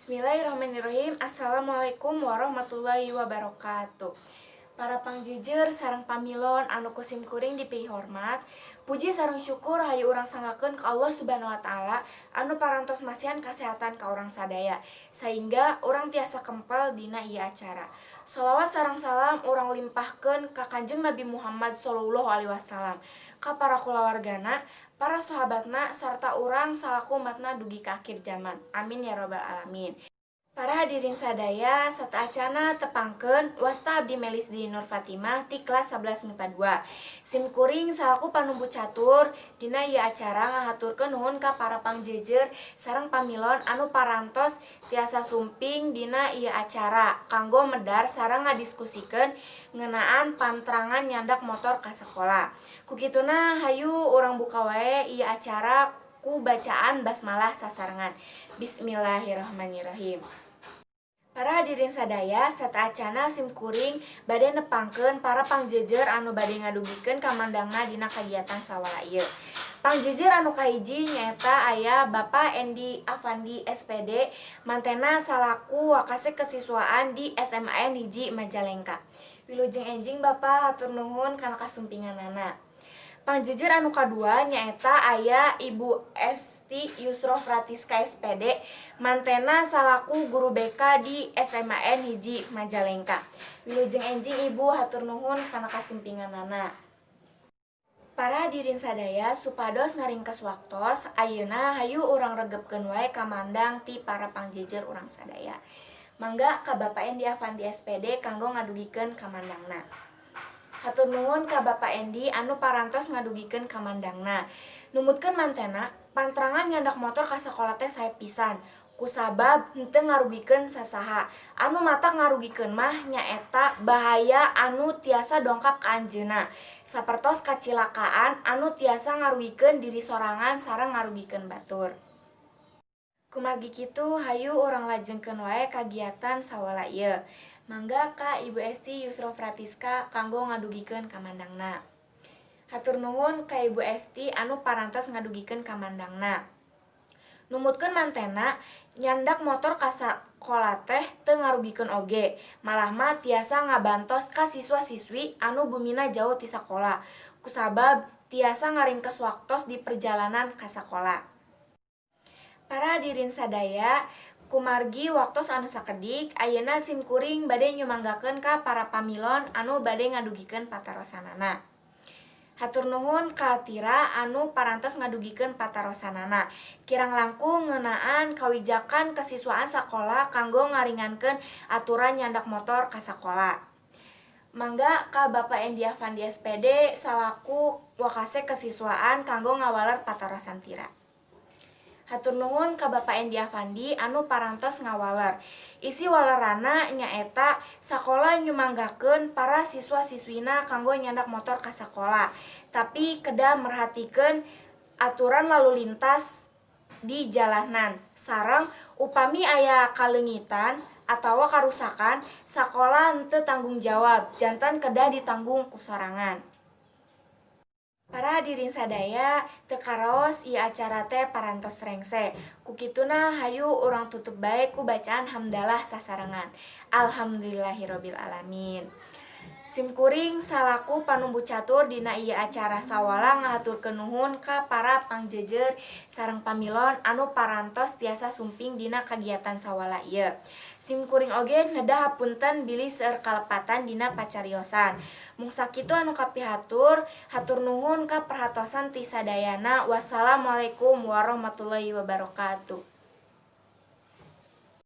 Bismillahirrahmanirrahim. Assalamualaikum warahmatullahi wabarakatuh. Para pangjejer sareng pamilon anu ku sim kuring dipihormat, puji sareng syukur hayu urang sanggakeun ka Allah Subhanahu wa Taala anu parantos masihan kasehatan ka urang sadaya sehingga urang tiasa kempal dina ieu acara. Sholawat sareng salam urang limpahkeun ka Kanjeng Nabi Muhammad sallallahu alaihi wasallam, ka para kulawargana, para sahabatna, sarta urang salaku umatna dugi ka akhir zaman. Amin ya robbal alamin. Para hadirin sadaya, sateuacanna tepangkeun, wasta abdi Melis di Nur Fatimah ti kelas 11 MIPA 2. Sim kuring salaku panumbu catur dina ieu acara ngahaturkeun nuhun ka para pangjejer sareng pamilon anu parantos tiasa sumping dina ieu acara kanggo medar sareng ngadiskusikeun ngeunaan pantrangan nyandak motor ka sakola. Ku kituna hayu urang buka wae ieu acara ku bacaan basmalah sasarengan. Bismillahirrahmanirrahim. Para hadirin sadaya, sateuacanna sim kuring bade nepangkeun para pangjejer anu bade ngadugikeun kamandangna dina kagiatan sawala ieu. Pangjejer anu kahiji nyaeta aya Bapak Endi Afandi SPD, mantena salaku Wakasek Kesiswaan di SMAN 1 Majalengka. Wilujeng enjing, Bapak, hatur nuhun kana kasumpinganana. Pangjejer anu kadua nyaeta aya Ibu Esti Yusro Pratiska SPD, mantena salaku guru BK di SMAN 1 Majalengka. Wilujeng enjing, Ibu, hatur nuhun kana kasumpinganana. Para hadirin sadaya, supados ngaringkes waktos, ayeuna hayu urang regepkeun wae kamandang ti para pangjejer urang sadaya. Mangga ka Bapak Endi Afandi SPD kanggo ngadugikeun kamandangna. Hatur nuhun ka Bapak Endi anu parantos ngadugikeun kamandangna. Numutkeun mantena, pantrangan nyandak motor ka sakola teh sae pisan kusabab henteu ngarugikeun sasaha. Anu matak ngarugikeun mah nyaeta bahaya anu tiasa dongkap ka anjeunna, sapertos kacilakaan anu tiasa ngarugikeun diri sorangan sareng ngarugikeun batur. Kumargi kitu, hayu urang lajengkeun wae kagiatan sawala ieu. Mangga ka Ibu Esti Yusro Pratiska kanggo ngadugikeun kamandangna. Hatur nuhun ka Ibu Esti anu parantos ngadugikeun kamandangna. Numutkeun mantena, nyandak motor ka sakola teh teu ngarugikeun oge, malah mah tiasa ngabantos ka siswa-siswi anu bumina jauh ti sakola kusabab tiasa ngaringkes waktos di perjalanan ka sakola. Para hadirin sadaya, kumargi waktos anu sakedik, ayeuna sim kuring bade nyumanggakeun ka para pamilon anu bade ngadugikeun patarosanana. Hatur nuhun ka Tira anu parantos ngadugikeun patarosanana. Kirang langkung ngeunaan kawijakan kesiswaan sakola kanggo ngaringankeun aturan nyandak motor ka sakola. Mangga ka Bapak Endi Afandi SPD salaku Wakasek Kesiswaan kanggo ngawaler patarosan Tira. Hatur nuhun ka Bapak Endi Afandi anu parantos ngawaler. Isi walerana nyaeta sakola nyumanggakeun para siswa-siswina kanggo nyandak motor ka sakola, tapi kedah merhatikeun aturan lalu lintas di jalanan. Sareng upami aya kaleungitan atawa karusakan, sakola henteu tanggung jawab, janten kedah ditanggung ku sorangan. Para hadirin sadaya, teu karaos ieu acara teh parantos rengse. Ku kituna hayu urang tutup bae ku bacaan hamdalah sasarengan. Alhamdulillahirabbil alamin. Sim kuring salaku panumbu catur dina ieu acara sawala ngahaturkeun nuhun ka para pangjejer sareng pamilon anu parantos tiasa sumping dina kagiatan sawala ieu. Sim kuring oge nedah hapunten bilih seueur kalepatan dina pacariosan. Mung sakitu anu kapihatur, hatur nuhun ka perhatosan ti sadayana. Wassalamualaikum warahmatullahi wabarakatuh.